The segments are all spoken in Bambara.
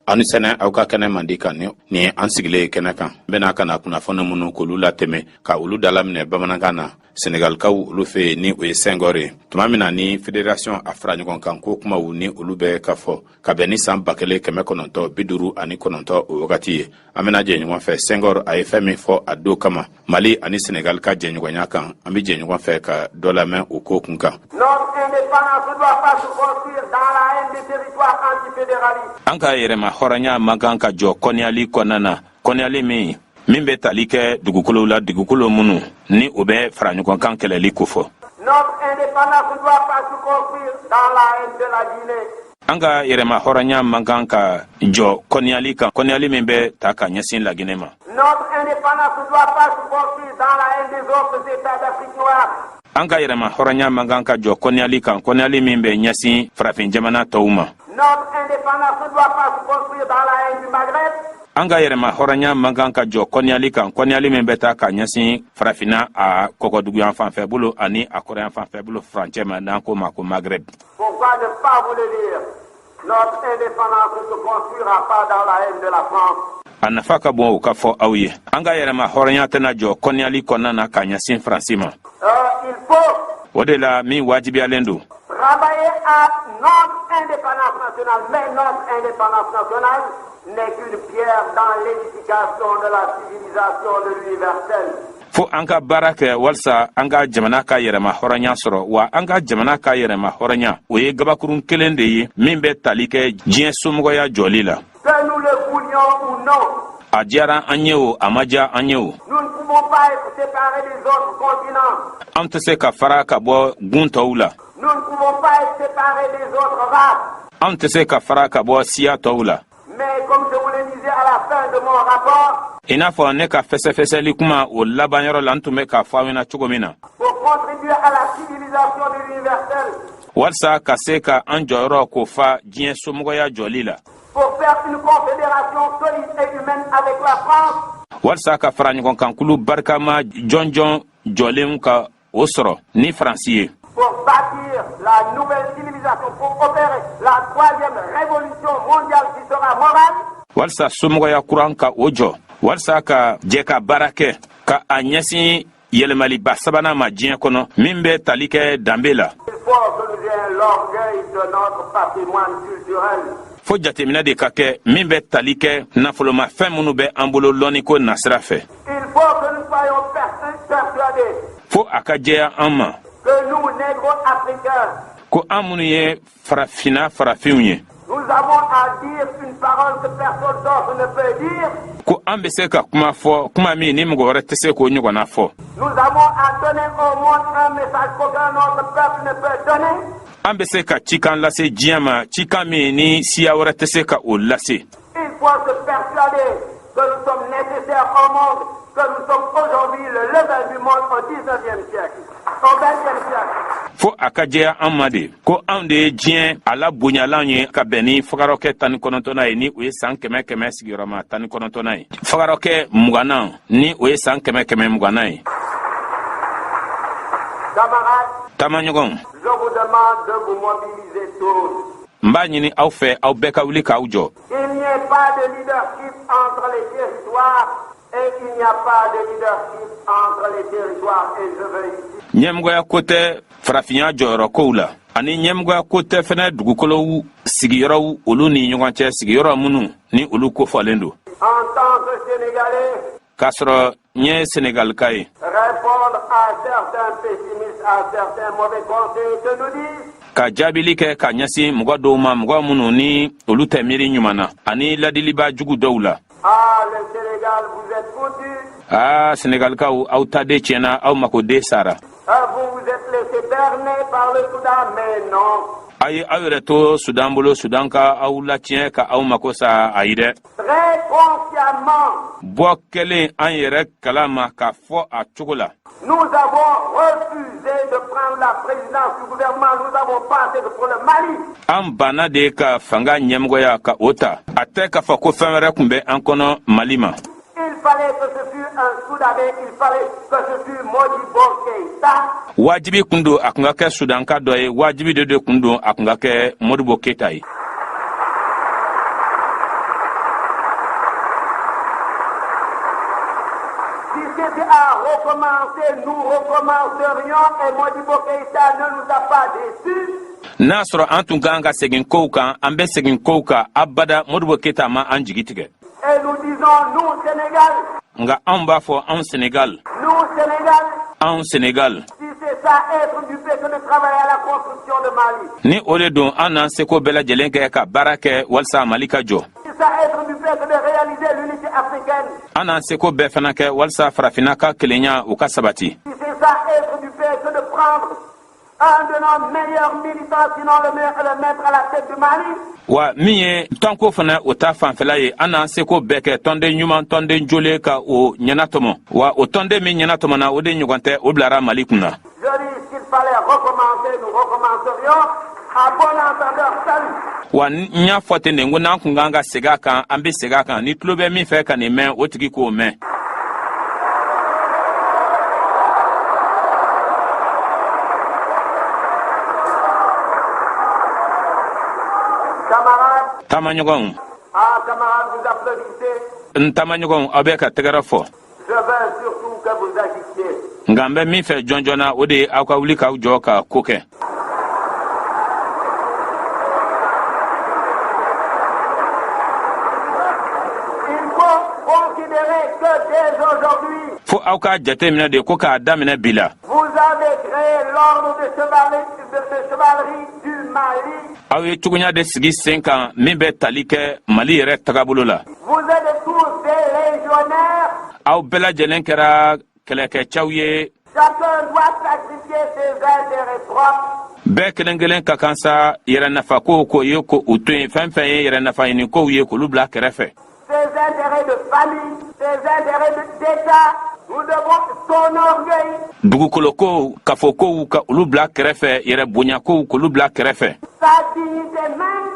Aw ni sɛnɛ aw ka kɛnɛ mandi kan. Ni ni an sigilen ye kɛnɛ kan, n bɛna ka na kunnafoni minnu k'olu latɛmɛ, ka olu dalaminɛ bamanankan na. Senegalikaw olu fɛ yen, ni o ye Senghor ye, tuma min na ni fédération a fara ɲɔgɔn kan ko kumaw ni olu bɛ ka fɔ ka bɛn ni san 1959, o wagati ye, an bɛna jɛ ɲɔgɔn fɛ Senghor a ye fɛn min fɔ a don kama Mali ani Senegal ka jɛɲɔgɔnya kan. An bɛ jɛ ɲɔgɔn fɛ ka dɔ lamɛn o ko kun kan. Notre indépendance ne doit pas se construire dans la haine des territoires antifédéralistes. An ka yɛrɛma hɔrɔnya man kan ka jɔ kɔniyali kɔnɔna na, kɔniyali min bɛ tali kɛ dugukolow la, dugukolo minnu ni o bɛ fara ɲɔgɔn kan kɛlɛli kofɔ. Notre indépendance ne doit pas se construire dans la haine de la Guinée. An ka yɛrɛma hɔrɔnya man kan ka jɔ kɔniyali kan, kɔniyali min bɛ ta ka ɲɛsin Laginɛ ma. Notre indépendance ne doit pas se construire dans la haine des autres États d'Afrique noire. An ka yɛrɛma hɔrɔnya man kan ka jɔ kɔniyali kan, kɔniyali min bɛ ɲɛsin farafin jamana tɔw ma. Notre indépendance ne doit pas se construire dans la haine du Maghreb. An ka yɛrɛma hɔrɔnya man kan ka jɔ kɔniyali kan, kɔniyali min bɛ taa ka ɲɛsin farafinna a kɔkɔduguyan fanfɛ bolo ani a kɔrɔyan fanfɛ bolo furancɛ ma, n'an ko ma ko Maghreb. Pourquoi ne pas vous le dire? Notre indépendance ne se construira pas dans la haine de la France. A nafa ka bon o ka fɔ aw ye, an ka yɛrɛma hɔrɔnya tɛna jɔ kɔniyali kɔnɔna na ka ɲɛsin Faransi ma. Il faut O de la, min wajibiyalen don, travailler à notre indépendance nationale, mais notre indépendance nationale n'est qu'une pierre dans l'édification de la civilisation de l'universel. Fo an ka baara kɛ walisa an ka jamana ka yɛrɛma hɔrɔnya sɔrɔ. Wa an ka jamana ka yɛrɛma hɔrɔnya, o ye gabakurun kelen de ye min bɛ tali kɛ diɲɛ somɔgɔya jɔli la. Que nous le voulions ou non, A diyara an ye o, a ma diya an ye o, nous ne pouvons pas être séparés des autres continents. an tɛ se ka fara ka bɔ gun tɔw la. Nous ne pouvons pas être séparés des autres races. An tɛ se ka fara ka bɔ siya tɔw la. Mais comme je vous le disais à la fin de mon rapport, I n'a fɔ ne ka fɛsɛfɛsɛli kuma o labanyɔrɔ la, n tun bɛ k'a fɔ aw ɲɛna cogo min na, pour contribuer à la civilisation de l'universel, walisa ka se ka an jɔyɔrɔ k'o fa diɲɛ somɔgɔya jɔli la, pour faire une confédération solide et humaine avec la France, walisa ka fara ɲɔgɔn kan kulu barikama jɔnjɔn jɔlenw ka o sɔrɔ ni Faransi ye, pour bâtir la nouvelle civilisation, pour opérer la troisième révolution mondiale qui sera morale, walisa somɔgɔya kuran ka o jɔ, walisa ka jɛ ka baara kɛ ka a ɲɛsin yɛlɛmaliba sabanan ma diɲɛ kɔnɔ min bɛ tali kɛ danbe la, il faut que nous ayons l'orgueil de notre patrimoine culturel. fo jateminɛ de ka kɛ min bɛ tali kɛ nafolomafɛn minnu bɛ an bolo lɔnniko nasira fɛ. Il faut que nous soyons persuadés Fo a ka jɛya an ma que nous, négro-africains, ko an minnu ye farafinna farafinw ye, nous avons à dire une parole que personne d'autre ne peut dire. ko an bɛ se ka kuma fɔ, kuma min ni mɔgɔ wɛrɛ tɛ se k'o ɲɔgɔnna fɔ. Nous avons à donner au monde un message qu'aucun autre peuple ne peut donner. An bɛ se ka cikan lase diɲɛ ma, cikan min ni siya wɛrɛ tɛ se ka o lase. Il faut se persuader que nous sommes nécessaires au monde, que nous sommes aujourd'hui le levain du monde au 19e siècle, au 20e siècle. Fo a ka jɛya an ma de ko anw de ye diɲɛ a la bonyalan ye, ka bɛn ni fagarɔkɛ 19nan ye, ni o ye san 100 100 sigiyɔrɔma 19nan ye, fagarɔkɛ 20nan, ni o ye san 100 120nan ye. Camarades, Taamaɲɔgɔnw, je vous demande de vous mobiliser tous. n b'a ɲini aw fɛ, aw bɛɛ ka wuli k'aw jɔ. Il n'y a pas de leadership entre les territoires et il n'y a pas de leadership entre les territoires. Et je veux ici Ɲɛmɔgɔya ko tɛ farafinya jɔyɔrɔ kow la, ani ɲɛmɔgɔya ko tɛ fɛnɛ dugukolow sigiyɔrɔw olu ni ɲɔgɔn cɛ, sigiyɔrɔ minnu ni olu kofɔlen don. En tant que Sénégalais, K'a sɔrɔ n ye Senegalika ye, répondre à certains pessimistes, à certains mauvais conseils que nous disent: ka jaabili kɛ ka ɲɛsin mɔgɔ dɔw ma, mɔgɔ minnu ni olu tɛ miiri ɲuman na, ani ladiliba jugu dɔw la: Ah, le Sénégal, vous êtes foutus. Aa, Senegalikaw, aw ta de tiɲɛna, aw makoden sara. Ah, vous vous êtes laissé berner par le Soudan, mais non. A ye aw yɛrɛ to Sudan bolo, Sudan ka aw latiɲɛ ka aw mako sa. Ayi dɛ. Très consciemment, Bɔ kɛlen an yɛrɛ kala ma k'a fɔ a cogo la, nous avons refusé de prendre la présidence du gouvernement. Nous avons pensé que pour le Mali, an banna de ka fanga ɲɛmɔgɔya ka o ta. A tɛ k'a fɔ ko fɛn wɛrɛ tun bɛ an kɔnɔ Mali ma. il fallait que ce fût un Soudanais, il fallait que ce fût Modibo Keïta. Wajibi kun don a kun ka kɛ Sudanka dɔ ye, wajibi de kun don a kun ka kɛ Modibo Keyita ye. c'était à recommencer, nous recommencerions et Modibo Keïta ne nous a pas déçus. N'a sɔrɔ an tun kan ka segin kow kan, an bɛ segin kow kan abada. Modibo Keyita ma an jigi tigɛ. Et nous disons, nous, Sénégal, Nka anw b'a fɔ, anw Senegal, nous, Sénégal, anw Senegal, si c'est ça être du fait que de travailler à la construction de Mali, ni o de don, an n'an seko bɛɛ lajɛlen kɛ ka baara kɛ walisa Mali ka jɔ, si ça être du fait que de réaliser l'unité africaine, an n'an seko bɛɛ fana kɛ walisa Farafinna ka kelenya, u ka sabati, si c'est ça être du fait que de prendre un de nos meilleurs militants, sinon le meilleur, et le mettre à la tête du Mali, wa min ye tɔnko fana, o ta fanfɛla ye, an n'an seko bɛɛ kɛ tɔnden ɲuman, tɔnden jolen, ka o ɲɛnatɔmɔ, wa o tɔnden min ɲɛnatɔmɔna, o de ɲɔgɔn tɛ, o bilara Mali kun na. Je dis s'il fallait recommencer, nous recommencerions. À bon entendeur, salut. Wa n y'a fɔ ten de, n ko n'an kun kan ka segin a kan, an be segin a kan. Ni tulo bɛ min fɛ ka nin mɛn, o tigi k'o mɛn. Camarades, Taamaɲɔgɔnw, ah, camarades, vous applaudissez. N taamaɲɔgɔnw, aw bɛ ka tɛgɛrɛ fɔ. Je veux surtout que vous agissiez. Nka n bɛ min fɛ jɔnjɔn na, o de ye aw ka wuli k'aw jɔ ka ko kɛ. Il faut considérer que dès aujourd'hui, Fo aw k'a jate minɛ de ko k'a daminɛ bi la, vous avez créé l'ordre de chevalerie du Mali. aw ye cogoya de sigi sen kan min bɛ tali kɛ Mali yɛrɛ tagabolo la. Vous êtes tous des légionnaires. Aw bɛɛ lajɛlen kɛra kɛlɛkɛcɛw ye. Chacun doit sacrifier ses intérêts propres, Bɛɛ kelen kelen ka kan sa yɛrɛ nafakow k'o ye, ko u to yen, fɛn fɛn ye yɛrɛ nafa ɲini kow ye, k'olu bila kɛrɛfɛ, ses intérêts de famille, ses intérêts d'État. Nous devons son orgueil, dugukolokow, kafokow, ka olu bila kɛrɛfɛ, yɛrɛ bonyakow, k'olu bila kɛrɛfɛ, sa dignité même,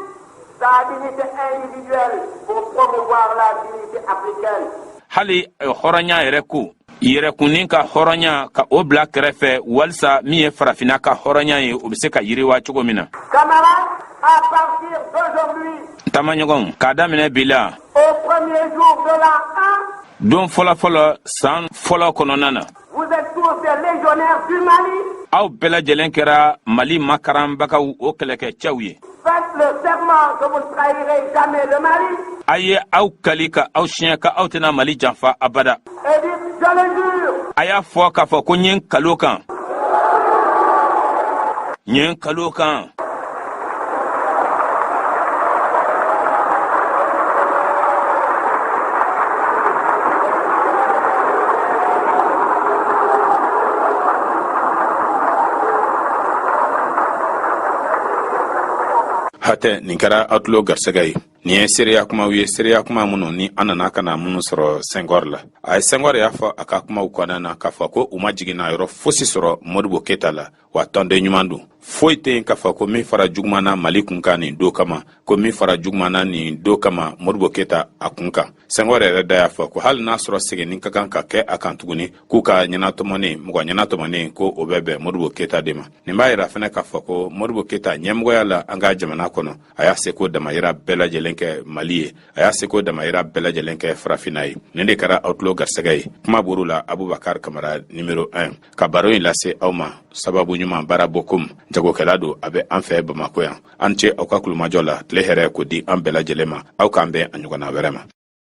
sa dignité individuelle pour promouvoir la dignité africaine. Hali hɔrɔnya yɛrɛ, ko yɛrɛkunnin ka hɔrɔnya, ka o bila kɛrɛfɛ, walisa min ye Farafinna ka hɔrɔnya ye, o bɛ se ka yiriwa cogo min na. Camarades, à partir d'aujourd'hui, Taamaɲɔgɔnw, k'a daminɛ bi la, au premier jour de l'an 1, don fɔlɔfɔlɔ san fɔlɔ kɔnɔna na, vous êtes tous des légionnaires du Mali. aw bɛɛ lajɛlen kɛra Mali makaranbagaw, o kɛlɛkɛcɛw ye. Faites le serment que vous ne trahirez jamais le Mali A ye aw kali ka aw siɲɛ ka aw tɛna Mali janfa abada. et dites: je le jure. A y'a fɔ k'a fɔ ko n ye n kalo kan, n ye n kalo kan. Hatɛ, nin kɛra aw tulo garisɛgɛ ye. Nin ye seereya kumaw ye, seereya kuma minnu ni an nana ka na minnu sɔrɔ Sɛngɔr la. A ye Sɛngɔr y'a fɔ a ka kumaw kɔnɔna na k'a fɔ ko u ma jiginna yɔrɔ fosi sɔrɔ Modibo Keyita la, wa tɔnden ɲuman don. Foyi tɛ yen k'a fɔ ko min fara juguman na Mali kun kan nin don kama, ko min fara juguman na nin don kama Modibo Keyita a kun kan. Sɛngɔr yɛrɛ da y'a fɔ ko hali n'a sɔrɔ seginni ka kan ka kɛ a kan tuguni, k'u ka ɲɛnatɔmɔni, mɔgɔ ɲɛnatɔmɔni, ko o bɛ bɛn Modibo Keyita de ma. Nin b'a yira fɛnɛ k'a fɔ ko Modibo Keyita ɲɛmɔgɔya la an ka jamana kɔnɔ, a y'a seko damayira bɛɛ lajɛlen kɛ Mali ye, a y'a seko damayira bɛɛ lajɛlen kɛ Farafinna ye. Nin de kɛra aw tulo garisɛgɛ ye. Kuma buru la, Abubakar Kamara numéro 1 ka baro in lase aw ma. Sababu ɲuman baara bokom jagokɛla don, a bɛ an fɛ Bamako yan. An ce aw ka kulumajɔ la. Tile hɛrɛ ko di an bɛɛ lajɛlen ma. Aw k'an bɛn a ɲɔgɔnna wɛrɛ ma.